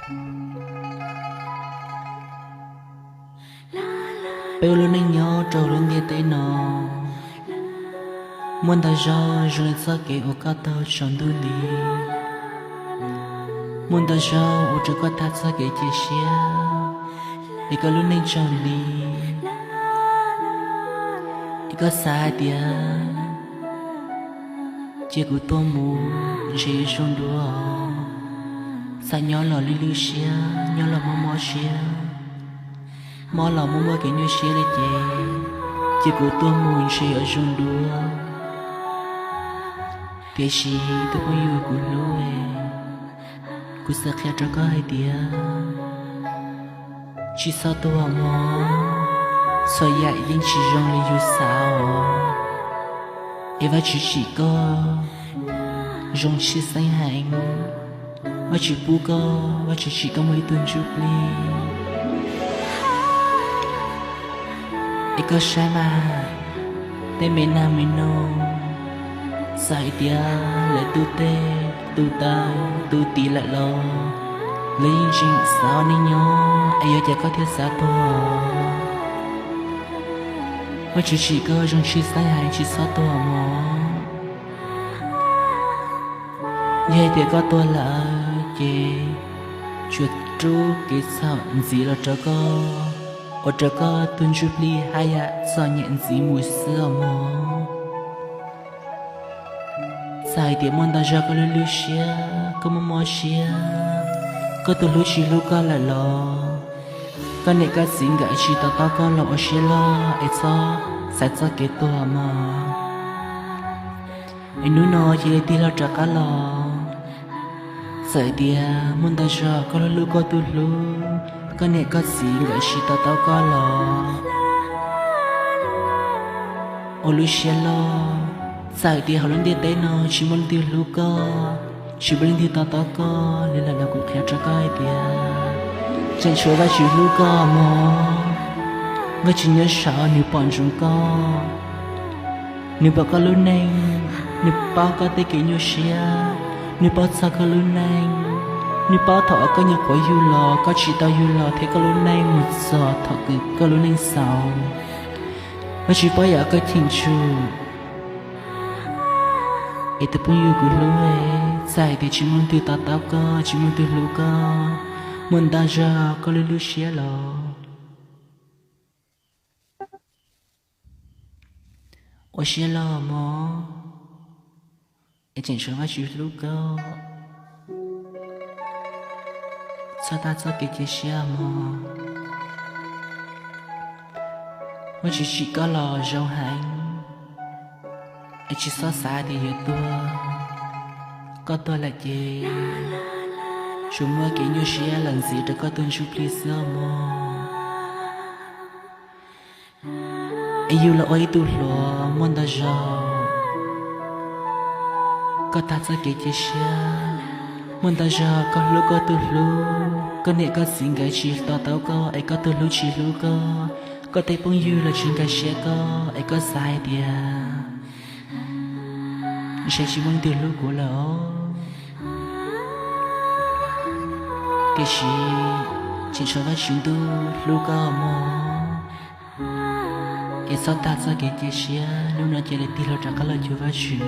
Peb ua lub neej nyob rau lub ntiaj teb no, muaj ntau zaug zoo li txoj kev uas koj taug tsaus ntuj nti, muaj ntau zaug ua rau koj tag txoj kev cia siab, es koj lub neej tsaus nti, es koj xav hais tias cia kuv tuag mus ntshe zoo dua, xav nyob los lwj lwj siab, nyob los mob mob siab, mob los muaj muaj kev nyuaj siab li ces cia kuv tuag mus ntshe yuav zoo dua. Tiam sis tus phooj ywg kuv hlub, kuv xav qhia rau koj hais tias tsis txhob tuag mog, txhua yam yeej tsis zoo li yus xav os. Es Vajtswv tsim koj zoo tshwj xeeb heev, Vajtswv pub koj, Vajtswv tsim koj muaj ib tug ntsuj plig. Es koj saib mas, tej me nag me noog, txawm hais tias lawv tu teg tu taw tu tiv lawm los lawv yeej tseem xav ua neej nyob, es yuav cas koj thiaj xav tuag? Vajtswv tsim koj zoo tshwj xeeb heev, tsis txhob tuag mog. Yog hais tias koj tuag lawm ces tsuas rub kev txhaum ntxiv los rau koj, ua rau koj tus ntsuj plig haj yam txom nyem ntxiv mus xwb os mog. Txawm hais tias muaj ntau zaug koj lwj lwj siab, koj mob mob siab, koj tus hlub tsis hlub koj lawm los koj niam koj txiv nkawd tsis to taub koj los ua siab loj es txhob xaiv txoj kev tuag mog. Es hnub no cia li tig hlo rov qab los. Txawm tias muaj ntau zaug koj hlub hlub koj tus hlub, koj niam koj txiv nkawd tsis to taub koj los ua lub siab loj. Txawm tias hauv lub ntiaj teb no tsis muaj leej twg hlub koj, tsis muaj leej twg to taub koj li lawm los kuv qhia rau koj hais tias tseem tshuav Vajtswv hlub koj mog. Vajtswv nyob saum, nws pom ntsoov koj, nws pom koj lub neej, nws paub koj tej kev nyuaj siab, nws paub txog koj lub neej, nws paub thaum uas koj nyuam qhuav yug los, koj tsis tau yug los thiab koj lub neej mus txog thaum kws koj lub neej xaus. Vajtswv paub yam koj cheem tsum. Es tus phooj ywg kuv hlub, txawm hais tias tsis muaj leej twg to taub koj, tsis muaj leej twg hlub koj, muaj ntau zaug koj lwj lub siab los ua siab loj mog, es tseem tshuav Vajtswv hlub koj. Txhob tag txoj kev cia siab mog. Vajtswv tsim koj los zoo heev, es tsis txhob xav tias yuav tuag. Koj tuag lawm ces tsuas muaj kev nyuaj siab los ntxiv rau koj tus ntsuj plig xwb mog. Es yug los ua ib tug hluas muaj ntau zaug koj tag txoj kev cia siab, muaj ntau zaug koj hlub koj tus hlub, koj niam koj txiv nkawd tsis to taub koj es koj tus hlub tsis hlub koj, koj tej phooj ywg los tsis nkag siab koj es koj xav hais tias ntshe tsis muaj leej twg hlub kuv lawm os. Tiam sis tseem tshuav Vajtswv ntuj hlub koj mog. Es txhob tag txoj kev cia siab, hnub no cia li tig hlo rov qab los cuag Vajtswv,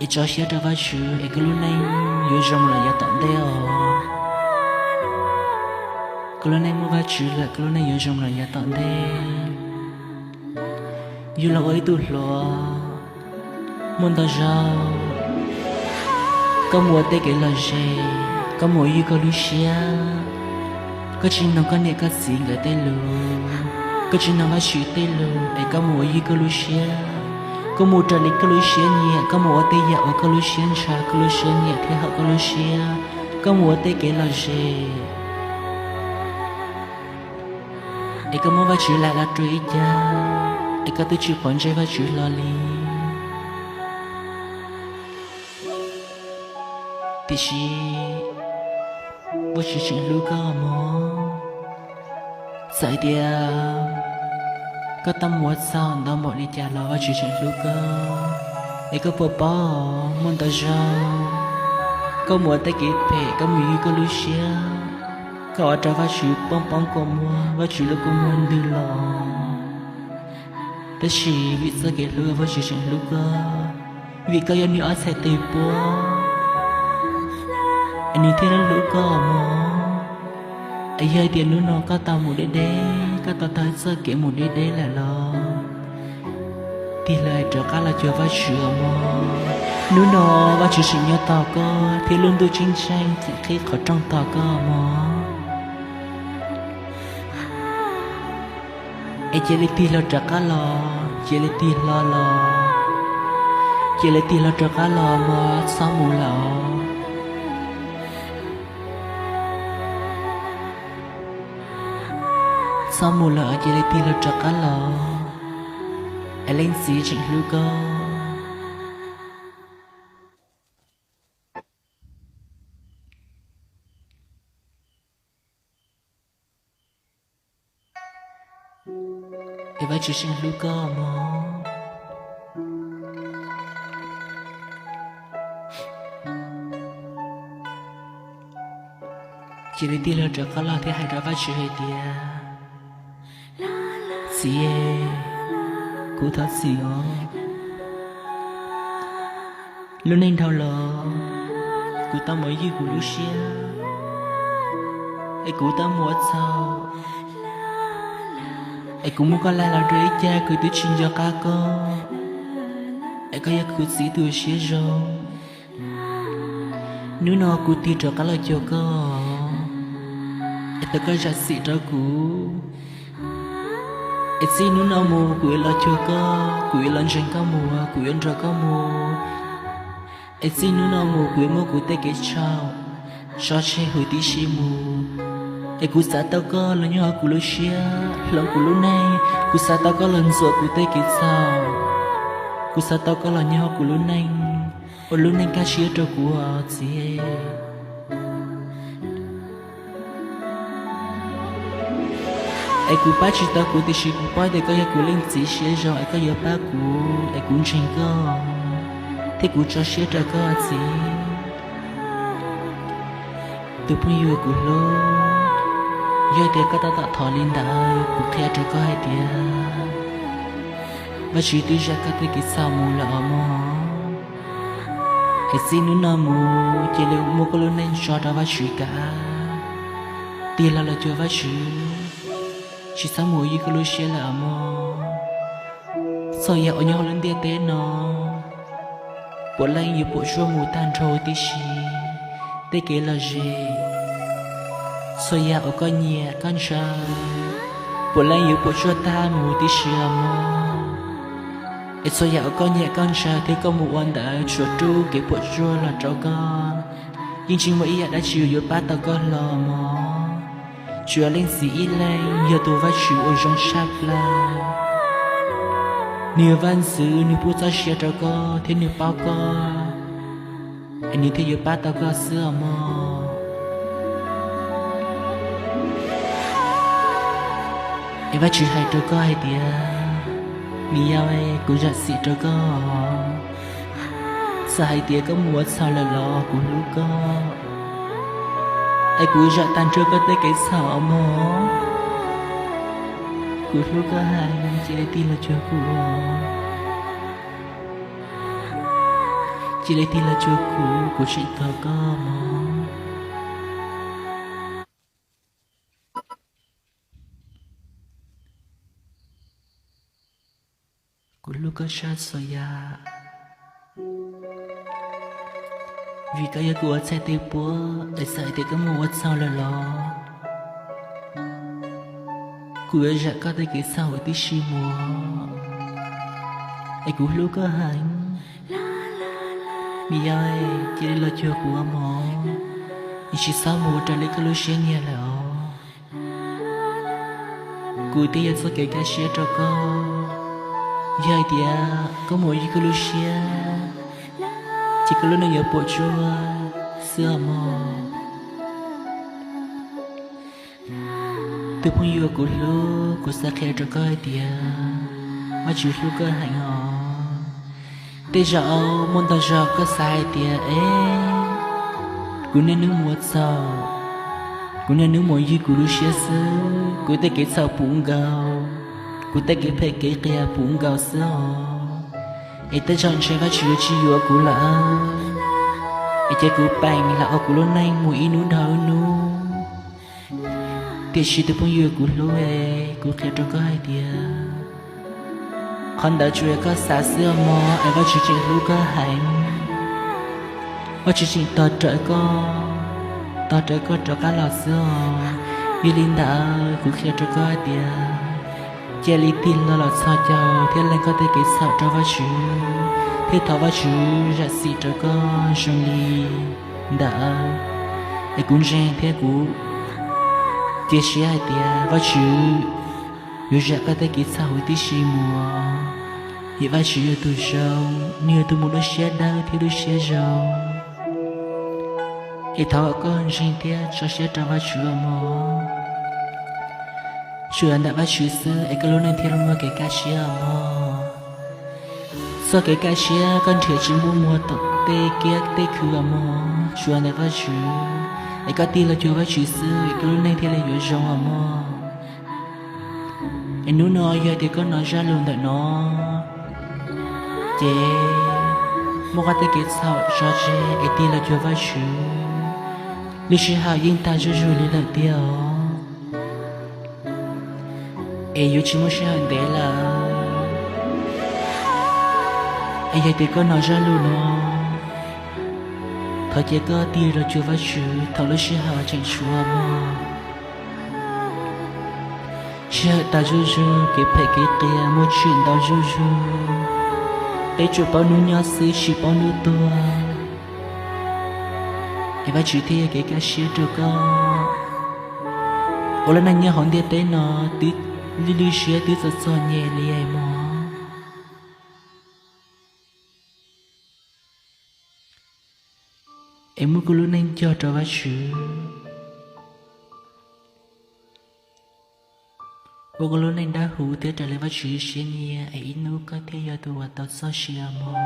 es tso siab rau Vajtswv es koj lub neej yuav zoo los yav tom ntej os. Koj lub neej muaj Vajtswv lawm, koj lub neej yuav zoo los yav tom ntej. Yug los ua ib tug hluas, muaj ntau zaug koj mus ua tej kev lom zem, koj mus ua ywg koj lub siab, koj tsis mloog koj niam koj txiv nkawd tej lus, koj tsis mloog Vajtswv tej lus es koj mus ua ywg koj lub siab, koj mus raws li koj lub siab nyiam, koj mus ua tej yam uas koj lub siab ntshaw, koj lub siab nyiam thiab haum koj lub siab, koj mus ua tej kev lom zem, es koj muab Vajtswv lam los rau ib cag, es koj twb tsis quav ntsej Vajtswv hlo li. Tiam sis Vajtswv tseem hlub koj mog. Txawm tias koj tau mus ua txhaum ntau npaum li cas los Vajtswv tseem hlub koj. Es koj puas paub, muaj ntau zaug Koj mus ua tej kev phem, koj mus yug koj lub siab, koj ua rau Vajtswv poob poob kua muag, Vajtswv lub kua muag ntws los. Tab sis vim txoj kev hlub Vajtswv tseem hlub koj, vim koj yog nws ob txhais tes puab, es nws thiaj hlub koj mog. Es yog hais tias hnub no koj tau mus deb deb, koj tau taug txoj kev mus deb deb lawm los tig hlo rov qab los cuag Vajtswv mog. Hnub no Vajtswv tseem nyob tos koj thiab lub ntuj ceeb tsheej tseem qhib qhov rooj tos koj mog. Es cia li tig hlo rov qab los, cia li tig hlo los, cia li tig hlo rov qab los mog, txhob mus lawm os. Txhob mus lawm os, cia li tig hlo rov qab los, es leej txiv tseem hlub koj. Es Vajtswv tseem hlub koj mog. Cia li tig hlo rov qab los thiab hais rau Vajtswv hais tias, Txiv, kuv thov txim os. Lub neej dhau los kuv tau mus yug kuv lub siab, es kuv tau mus ua txhaum, es kuv muab koj laig los rau ib cag, kuv twb tsis nco qab koj, es koj yog kuv txiv tus siab zoo. Hnub no kuv tig rov qab los cuag koj, es thov koj zam txim rau kuv. Es txij hnub no mus kuv yuav los cuag koj, kuv yuav los ntseeg koj mus, kuv yuav nrog koj mus. Es txij hnub no mus kuv yuav muab kuv tej kev txhaum tso tseg huv tib si mus. Es kuv xav tau koj los nyob hauv kuv lub siab, hloov kuv lub neej. Kuv xav tau koj los ntxuav kuv tej kev txhaum. Kuv xav tau koj los nyob hauv kuv lub neej, ua lub neej kaj siab rau kuv os txiv. Es kuv pab tsis tau kuv, tiam sis kuv paub tias koj yog kuv leej txiv siab zoo, es koj yuav pab kuv, es kuv ntseeg koj thiab kuv tso siab rau koj txiv. Tus phooj ywg kuv hlub, yog tias koj tab tom thov li ntawd, kuv qhia rau koj hais tias Vajtswv twb zam koj tej kev txhaum mus lawm os mog. Es txij hnub no mus cia li muab koj lub neej tso rau Vajtswv kav, tig hlo los cuag Vajtswv, tsis txhob mus yug koj lub siab lawm os mog. Txhua yam uas nyob hauv lub ntiaj teb no, puav leej yuav puas tsuaj mus tag nrho huv tib si. Tej kev lom zem, txhua yam uas koj nyiam koj ntshaw, puav leej yuav puas tsuaj tag mus huv tib si os mog. Es txhua yam uas koj nyiam koj ntshaw thiab koj mus ua ntawd tsuas rub kev puas tsuaj los rau koj, yeej tsis muaj ib yam dab tsi uas yuav pab tau koj hlo mog. Tsuas yog leej txiv ib leeg yog tus Vajtswv uas zoo tshaj plaws. Nws yog vaj ntxwv, nws pub txoj sia rau koj thiab nws paub koj, es nws thiaj yuav pab tau koj xwb os mog. Es Vajtswv hais rau koj hais tias, me yau, kuv zam txim rau koj. Txawm hais tias koj mus ua txhaum lawm los kuv hlub koj, es kuv zam tag nrho koj tej kev txhaum os mog. Kuv hlub koj heev, cia li tig los cuag kuv. Cia li tig los cuag kuv, kuv tseem tos koj mog. Kuv hlub koj tshaj txhua yam, vim koj yog kuv ua txhais tes puab, es txawm hais tias koj mus ua txhaum lawm los kuv yuav zam koj tej kev txhaum huv tib si mus. Es kuv hlub koj heev, me yau, cia li los cuag kuv mog, es tsis txhob mus ua raws li koj lub siab nyiam lawm os. Kuv twb yog txoj kev kaj siab rau koj. Yog hais tias koj mus yug koj lub siab, ces koj lub neej yuav puas tsuaj xwb os mog. Tus phooj ywg uas kuv hlub, kuv xav qhia rau koj hais tias Vajtswv hlub koj heev os. Tej zaum muaj ntau zaus koj xav hais tias, e, Kuv niaj hnub mus txhaum, kuv niaj hnub mus ywg kuv lub siab xwb, kuv tej kev txhaum puv nkaus, kuv tej kev phem kev qias puv nkaus xwb os. Es tej zaum ntshe Vajtswv yuav tsis yuav kuv lawm, es cia kuv peem los ua kuv lub neej mus ib hnub dhau ib hnub. Tiam sis tus phooj ywg kuv hlub, kuv qhia rau koj hais tias qhov ntawd tsuas yog koj xav xwb os mog, es Vajtswv tseem hlub koj heev. Vajtswv tseem tos rawv koj, tos rawv koj rov qab los xwb os. Yog li ntawd kuv qhia rau koj hais tias cia li tig hlo los txhos caug thiab lees koj tej kev txhaum rau Vajtswv, thiab thov Vajtswv zam txim rau koj zoo li ntawd. Es kuv ntseeg thiab kuv cia siab hais tias Vajtswv yuav zam koj tej kev txhaum huv tib si mus. Vim Vajtswv yog tus zoo, nws yog tus muaj lub siab dawb thiab lub siab zoo. Es thov koj ntseeg thiab tso siab rau Vajtswv os mog. Tsuas ntawm Vajtswv xwb es koj lub neej thiaj li muaj kev kaj siab os mog. Txoj kev kaj siab koj nrhiav tsis muaj muag tom tej kiab tej khw os mog, tsuas ntawm Vajtswv. Es koj tig los cuag Vajtswv xwb es koj lub neej thiaj li yuav zoo os mog. Es hnub no yog tias koj hnov zaj lus ntawm no, ces muab koj tej kev txhaum tso tseg es tig los cuag Vajtswv. Lub sij hawm yeej tag zuj zus li lawm tiag os, es yuav tsis muaj sij hawm ntev lawm. Es yog tias koj hnov zaj lus no, thov cia koj tig los cuag Vajtswv thaum lub sij hawm tseem tshuav mog. Sij hawm tas zuj zus, kev phem kev qias muaj tshwm ntau zuj zus. Peb tsuas paub hnub nyob xwb tsis paub hnub tuag. Es Vajtswv thiaj yog kev kaj siab rau koj. Ua lub neej nyob hauv ntiaj teb no twb lwj lwj siab twb txom txom nyem li mog. Es muab koj lub neej cog rau Vajtswv. Ua koj lub neej dawb huv thiab raws li Vajtswv siab nyiam es ib hnub koj thiaj yog tus uas tau txoj sia mog.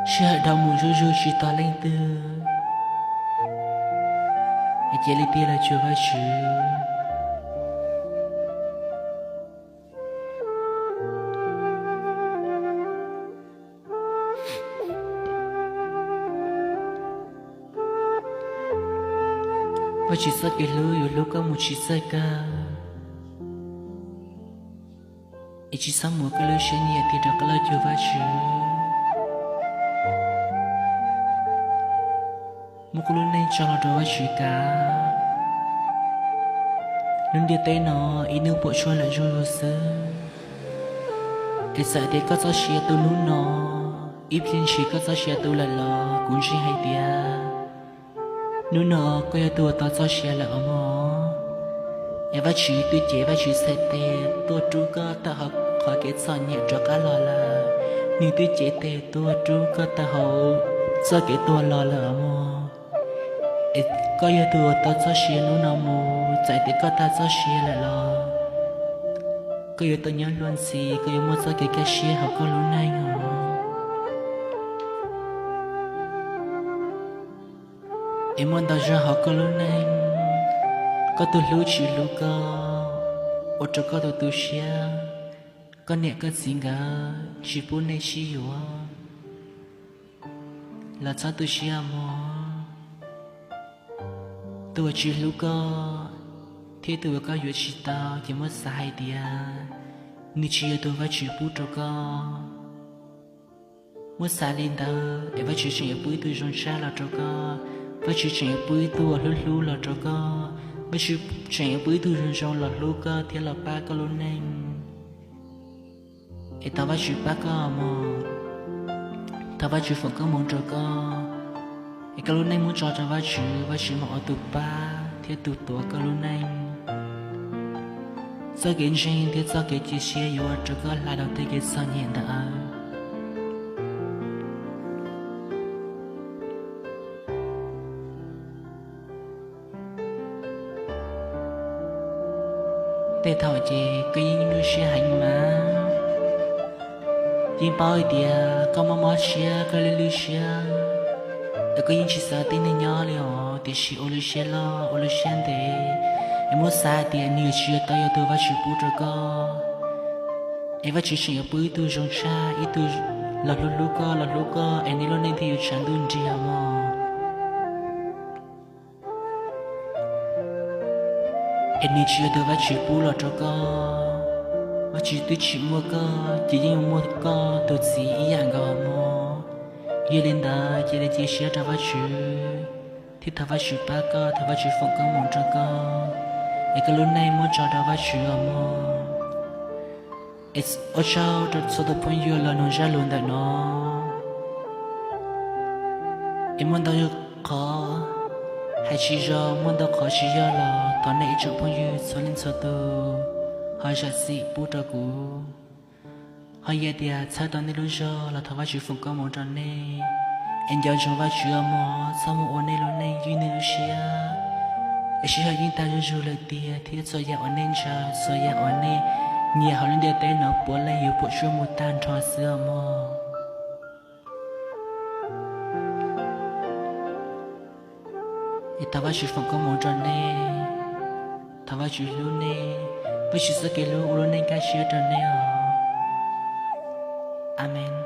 Sij hawm dhau mus zuj zus tsis tos leej twg, es cia li tig los cuag Vajtswv. Vajtswv txoj kev hlub yuav hlub koj mus tsis txawj kawg. Es tsis txhob muab koj lub siab nyiam tig rov qab los cuag Vajtswv. Muab koj lub neej tso los rau Vajtswv kav. Lub ntiaj teb no ib hnub puas tsuaj lawm zuj zus xwb. Es txawm tias koj txoj sia tu hnub no, ib pliag ntshis koj txoj sia tu lawm los kuv ntseeg hais tias hnub no koj yog tus uas tau txoj sia lawm os mog. Es Vajtswv twb cev Vajtswv txhais tes tuaj rub koj tawm hauv qhov kev txom nyem rov qab los lawm. Nws twb cev tes tuaj rub koj tawm hauv txoj kev tuag los lawm os mog. Es koj yog tus uas tau txoj sia hnub no mus, txawm tias koj tag txoj sia lawm los koj yuav tau nyob luag ntxhi, koj yuav muaj txoj kev kaj siab hauv koj lub neej os. Es muaj ntau zaug hauv koj lub neej, koj tus hlub tsis hlub koj, ua rau koj tu tu siab, koj niam koj txiv nkawd tsis pub nej sib yuav los txhob tu siab mog. Tus uas tsis hlub koj thiab tus uas koj yuav tsis tau ces muab xav hais tias nws tsis yog tus Vajtswv pub rau koj. Muab xav li ntawd es Vajtswv tseem yuav pub ib tug zoo tshaj los rau koj, Vajtswv tseem yuav pub ib tug uas hlub hlub los rau koj, Vajtswv tseem yuav pub ib tug zoo zoo los hlub koj thiab los pab koj lub neej. Es thov Vajtswv pab koj mog, thov Vajtswv foom koob hmoov rau koj, es koj lub neej muab tso rau Vajtswv, Vajtswv mam ua tus pab thiab tus tuav koj lub neej. Txoj kev ntseeg thiab txoj kev cia siab yuav ua rau koj hla dhau tej kev txom nyem ntawd. Tej thaum ces koj yeej nyuaj siab heev mas, Yeej paub hais tias koj mob mob siab, koj lwj lwj siab, es koj yeej tsis xav tej neeg nyob li os, tiam sis ua lub siab loj, ua lub siab ntev, es muab xav hais tias nws yuav tsis yog tau yog tus Vajtswv pub rau koj, es Vajtswv tseem yuav pub ib tug zoo tshaj, ib tug los hlub hlub koj, los hlub koj, es nej lub neej thiaj yuav tshav ntuj nrig mog. Es nws tsis yog tus Vajtswv pub los rau koj, Vajtswv twb tsis muaj koj ces yeej yuav muaj koj tus txiv ib yam nkaus mog. Yog li ntawd cia li cia siab rau Vajtswv, thiab thov Vajtswv pab koj, thov Vajtswv foom koob hmoov rau koj, es koj lub neej muab tso rau Vajtswv os mog. Es ua tsaug rau txhua tus phooj ywg los mloog zaj lus ntawm no. Es muaj ntau qhov hais tsis zoo, muaj ntau qhov tsis yog los thov nej ib tsoom phooj ywg txhua leej txhua tus ho zam txim pub rau kuv. Ho yog tias txhawb tau nej lub zog los thov Vajtswv foom koob hmoov rau nej. Es nco ntsoov Vajtswv os mog, txhob mus ua nej lub neej ywj nej lub siab. Es sij hawm yeej tag zuj zus lawm tiag, thiab txhua yam uas nej ntshaw, txhua yam uas nej nyiam hauv lub ntiaj teb no puav leej yuav puam tsuaj mus tag nrho xwb os mog. Es thov Vajtswv foom koob hmoov rau nej, thov Vajtswv hlub nej, Vajtswv txoj kev hlub ua lub neej kaj siab rau nej os. Amees.